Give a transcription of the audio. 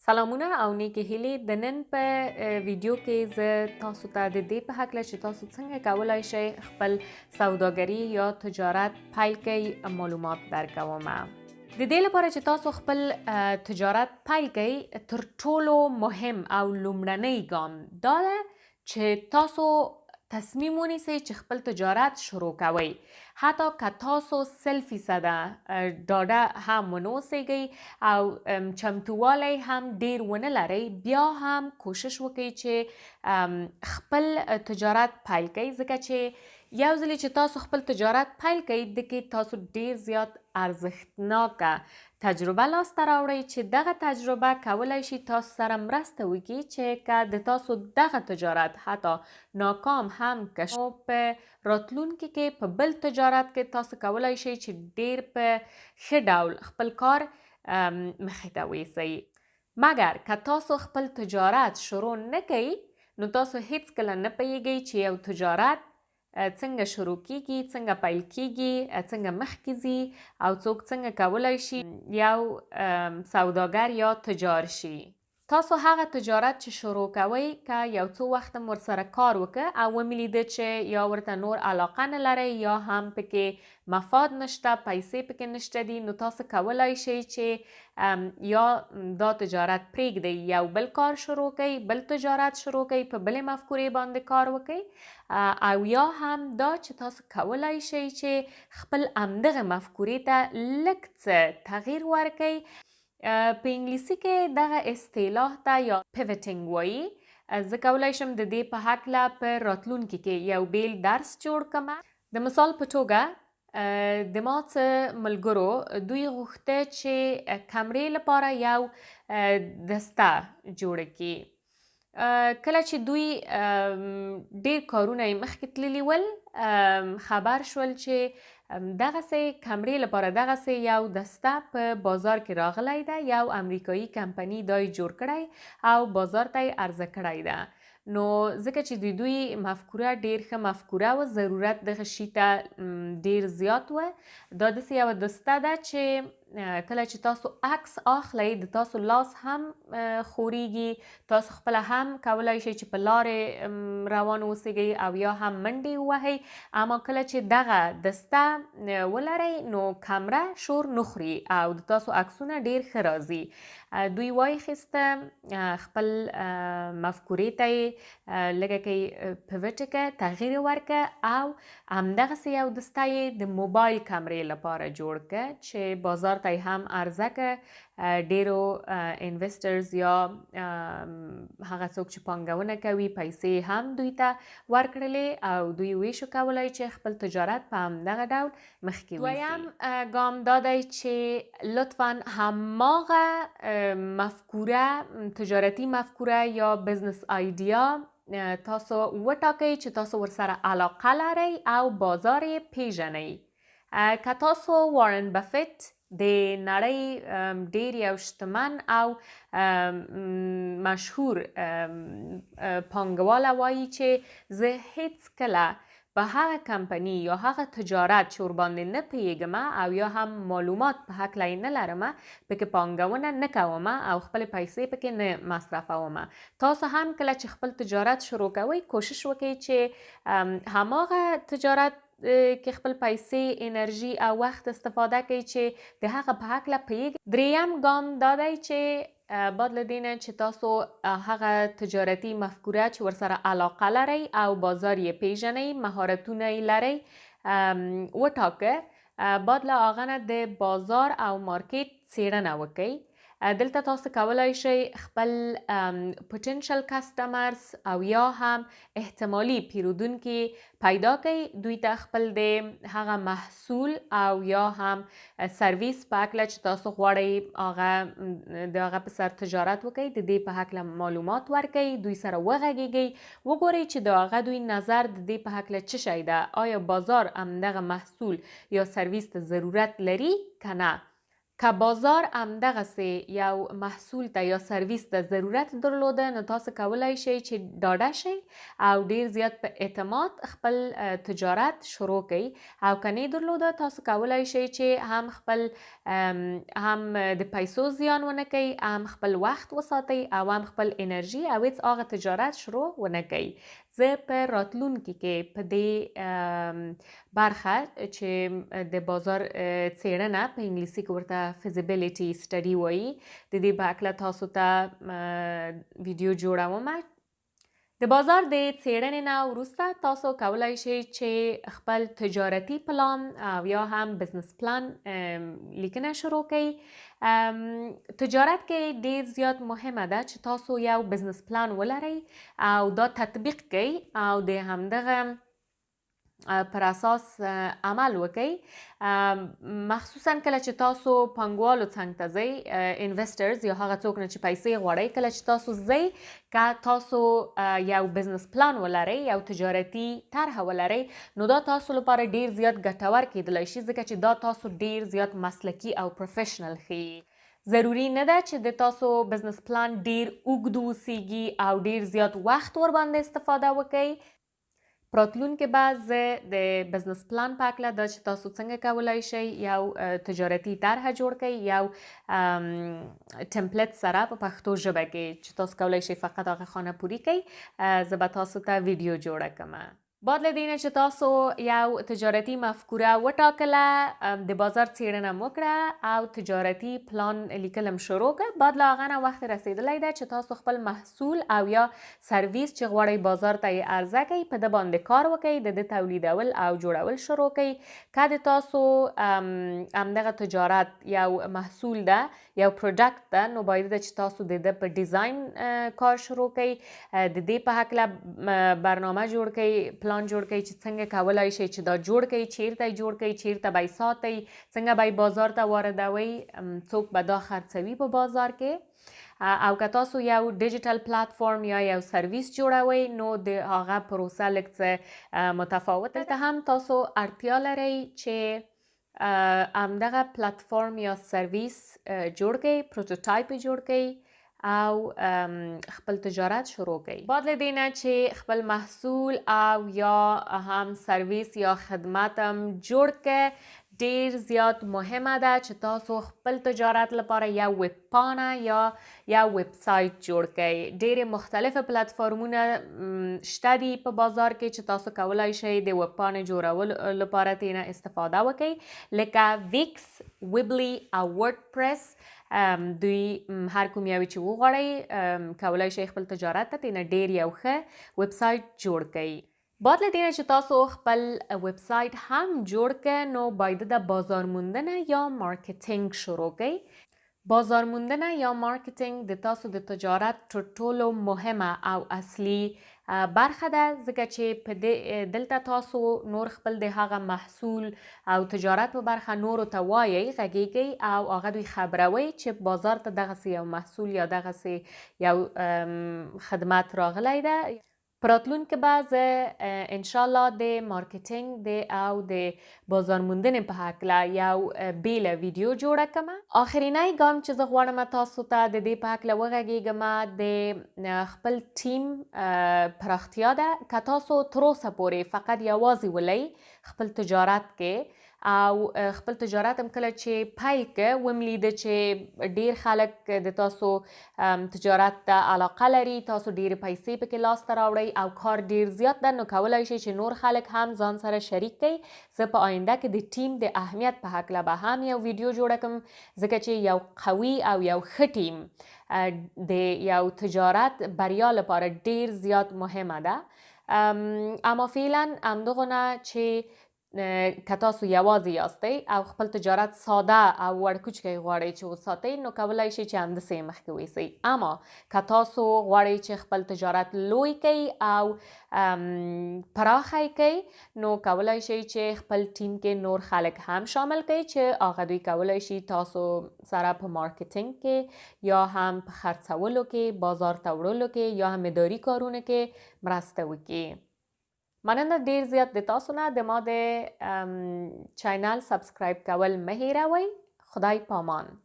سلامونه او نیکې هیلې. د نن په ویډیو کې زه تاسو ته د دې په هکله چې تاسو څنګه کولای شئ خپل سوداګري یا تجارت پیل کړئ معلومات درکوم. د دې لپاره چې تاسو خپل تجارت پیل کړئ، تر ټولو مهم او لومړنی ګام دا ده چې تاسو تصمیم ونیسئ چې خپل تجارت شروع کوئ. حتی که تاسو 100% ډاډه هم ونه اوسیږئ او چمتووالی هم ډیر ونه لرئ، بیا هم کوشش وکړئ چې خپل تجارت پیل کړئ، ځکه چې یو ځلې چې تاسو خپل تجارت پیل کړئ، دکې تاسو ډیر زیات ارزښتناکه تجربه لاسته راوړئ چې دغه تجربه کولای شي تاسو سره مرسته وکړي چې که د تاسو دغه تجارت حتی ناکام هم که شو، په راتلونکي کې په بل تجارت کې تاسو کولای شئ چې ډیر په ښه ډول خپل کار مخې ته ویسئ. مګر که تاسو خپل تجارت شروع نه کړئ، نو تاسو هیڅکله نه پوهیږئ چې یو تجارت څنګه شروع کیږي، څنګه پیل کیږي، څنګه مخکې ځي او څوک څنګه کولای شي یو سوداګر یا تجار شي. تاسو هغه تجارت چې شروع کوئ، که یو څو وخت هم ورسره کار وکړه او ومې لیده چې یا ورته نور علاقه نه لرئ یا هم پکې مفاد نشته، پیسې پکې نشته دي، نو تاسو کولای شئ چې یا دا تجارت پرېږدئ، یو بل کار شروع کړئ، بل تجارت شروع کړئ، په بلې مفکورې باندې کار وکړئ، او یا هم دا چې تاسو کولای شئ چې خپل همدغه مفکورې ته لږ څه تغییر ورکړئ. په انګلیسي کې دغه اصطلاح ته یا pivoting وایي. زه کولای شم د دې په هکله په راتلونکي کې یو بیل درس جوړ کړم. د مثال په توګه، د ما څه ملګرو دوی غوښته چې کمرې لپاره یو دسته جوړه کړي. کله چې دوی ډیر کارونه یې مخکې تللي ول، خبر شول چې دغسې کمرې لپاره دغسې یو دسته په بازار کې راغلی ده، یو امریکایي کمپني دا یې جوړ کړی او بازار ته یې عرضه کړی ده. نو ځکه چې د دوی مفکوره ډیر ښه مفکوره وه، ضرورت دغه شي ته ډیر زیات وه. دا داسې یوه دسته ده چې کله چې تاسو عکس اخلئ، د تاسو لاس هم ښورېږي، تاسو خپله هم کولای شئ چې په لارې روان اوسیږئ او یا هم منډې ووهئ، اما کله چې دغه دسته ولرئ نو کمره شور نه خوري او د تاسو عکسونه ډیر ښه راځي. دوی وایخیسته، خپل مفکورې ته یې لږه pivot که تغییر ورکه او همدغسې یو دسته یې د موبایل کمرې لپاره جوړ که چې بازار ته یې هم عرضه که. ډیرو investors یا هغه څوک چې پانګونه کوي پیسې هم دوی ته ورکړلې او دوی ویشو کولای چې خپل تجارت په همدغه ډول مخکې ویسي. دویم ګام دا دی چې لطفاً هماغه مفکوره، تجارتي مفکوره یا business idea تاسو وټاکئ چې تاسو ورسره علاقه لرئ او بازار یې پیژنئ. که تاسو وارن بفت، د نړۍ ډیر یو شتمن او مشهور پانګواله، وایي چې زه هیڅکله په هغه کمپنی یا هغه تجارت چې ورباندې نه پوهېږم او یا هم معلومات په هکله یې نه لرم پکې پانګونه نه کوم او خپلې پیسې پکې نه مصرفوم. تاسو هم کله چې خپل تجارت شروع کوئ، کوشش وکړئ چې هماغه تجارت کې خپل پیسې، انرژي او وخت استفاده کړئ چې د هغه په هکله پوهېږئ. دریم ګام دا دی چې بعد له دې نه چې تاسو هغه تجارتي مفکوره چې ورسره علاقه لرئ او بازار یې پیژنئ، مهارتونه یې لرئ، وټاکه، بعد له هغه نه د بازار او مارکیټ څېړنه وکړئ. دلته تاسو کولای شئ خپل potential customers او یا هم احتمالي پیرودونکي پیدا کړئ، دوی ته خپل د هغه محصول او یا هم سرویس په هکله چې تاسو غواړئ هغه د هغه په سر تجارت وکړئ، د دې په هکله معلومات ورکړئ، دوی سره وغږیږئ، وګورئ چې د هغه دوی نظر د دې په هکله څه شی ده، آیا بازار همدغه محصول یا سرویس ته ضرورت لري که نه. که بازار همدغسې یو محصول ته یا سرویس ته ضرورت درلوده، نو تاسو کولای شئ چې ډاډه شئ او ډیر زیات په اعتماد خپل تجارت شروع کړئ، او که نه درلوده، تاسو کولای شئ چې هم خپل هم د پیسو زیان ونه کړئ، هم خپل وخت وساتئ او هم خپل انرژي، او هیڅ هغه تجارت شروع ونه کړئ. زه په راتلونکي کې په دې برخه چې د بازار څېړنه، په انګلیسي کې ورته feasibility study وایي، د دې په هکله تاسو ته ویډیو جوړوم. د بازار د څېړنې نه وروسته تاسو کولای شئ چې خپل تجارتي پلان او یا هم business plan لیکنه شروع کړئ. تجارت کې ډیر زیات مهمه ده چې تاسو یو business plan ولرئ او دا تطبیق کړئ او د همدغه پر اساس عمل وکړئ، مخصوصا کله چې تاسو پانګوالو څنګ ته ځئ، investors یا هغه څوک نه چې پیسې غواړئ. کله چې تاسو ځئ، که تاسو یو business plan ولرئ، یو تجارتي طرحه ولرئ، نو دا تاسو لپاره ډیر زیات ګټور کېدلی شي، ځکه چې دا تاسو ډیر زیات مسلکي او professional ښیي. ضروري نه ده چې د تاسو business plan ډیر اوږد اوسیږي او ډیر زیات وخت ورباندې استفاده وکړئ. راتلونکي به زه د business plan په هکله، دا چې تاسو څنګه کولای شئ یو تجارتي طرحه جوړ کړئ، یو template سره په پښتو ژبه کې چې تاسو کولای شئ فقط هغه خانه پوری کړئ، زه به تاسو ته ویډیو جوړه کړم. بعد له دې نه چې تاسو یو تجارتي مفکوره وټاکله، د بازار څېړنه مو وکړه او تجارتي پلان لیکل هم شروع کړه، بعد له هغه نه وخت رسېدلی ده چې تاسو خپل محصول او یا سرویس چې غواړئ بازار ته یې عرضه کړئ، په ده باندې کار وکړئ، د ده تولیدول او جوړول شروع کړئ. که د تاسو همدغه تجارت یو محصول ده، یو product ده، نو باید ده چې تاسو د ده په design کار شروع کړئ، د دې په هکله برنامه جوړ کړئ، پلان جوړ کړئ چې څنګه کولای شئ چې دا جوړ کړئ، چیرته یې جوړ کړئ، چیرته به یې ساتئ، څنګه به یې بازار ته واردوئ، څوک به دا خرڅوي په بازار کې. او که تاسو یو digital platform یا یو سرویس جوړوئ، نو د هغه پروسه لږ څه متفاوته ده. هم تاسو اړتیا لرئ چې همدغه پلتفرم یا سرویس جوړ کړئ، prototype جوړ کړئ او خپل تجارت شروع کړئ. بعد له دې نه چې خپل محصول او یا هم سرویس یا خدمت هم جوړ کړئ، ډیر زیات مهمه ده چې تاسو خپل تجارت لپاره یو ویب پاڼه یا یو ویب سایت جوړ کړئ. ډېرې مختلفې پلتفرمونه شته دي په بازار کې چې تاسو کولای شئ د ویب پاڼې جوړولو لپاره ترېنه استفاده وکړئ، لکه ویکس، ویبلی او وردپرس. دوی هر کوم یو چې وغواړئ، کولای شئ خپل تجارت ته ترېنه ډېر یو ښه ویب سایت جوړ کړئ. بعد له دې نه چې تاسو خپل ویب سایت هم جوړ کړئ، نو باید د بازار موندنه یا marketing شروع کړئ. بازار موندنه یا marketing د تاسو د تجارت تر ټولو مهمه او اصلي برخه ده، ځکه چې په دې دلته تاسو نور خپل د هغه محصول او تجارت په برخه نورو ته وایئ، غږیږئ او هغه دوی خبروئ چې بازار ته دغسې یو محصول یا دغسې یو خدمت راغلی ده. په راتلونکي به زه انشاءالله د marketing د او د بازار موندنې په هکله یو بیله ویډیو جوړه کړم. آخرینی ګام چې زه غواړم تاسو ته د دې په هکله وغږیږم، د خپل ټیم پراختیا ده. که تاسو تر اوسه پورې فقط یوازې ولئ خپل تجارت کې، او خپل تجارت هم کله چې پیل که وم لیده چې ډیر خلک د تاسو تجارت ته علاقه لري، تاسو ډیر پیسې پکې لاسته راوړئ او کار ډیر زیات ده، نو کولای شئ چې نور خلک هم ځان سره شریک کړئ. زه په آینده کې د ټیم د اهمیت په هکله به هم یو ویډیو جوړه کړم، ځکه چې یو قوي او یو ښه ټیم د یو تجارت بریا لپاره ډیر زیات مهمه ده. اما فعلا همدغه نه چې که تاسو یوازې یاستئ او خپل تجارت ساده او وړکوچکی غواړئ چې وساتئ، نو کولای شئ چې همداسې یې مخکې ویسئ. اما که تاسو غواړئ چې خپل تجارت لوی کړئ او پراخه یې کړئ، نو کولای شئ چې خپل ټیم کې نور خلک هم شامل کړئ چې هغه دوی کولای شي تاسو سره په marketing کې یا هم په خرڅولو کې، بازار ته وړلو کې یا هم اداري کارونو کې مرسته وکړي. مننه ډیر زیات د تاسو نه. د ما د channel subscribe کول مه هیروئ. خدای پامان.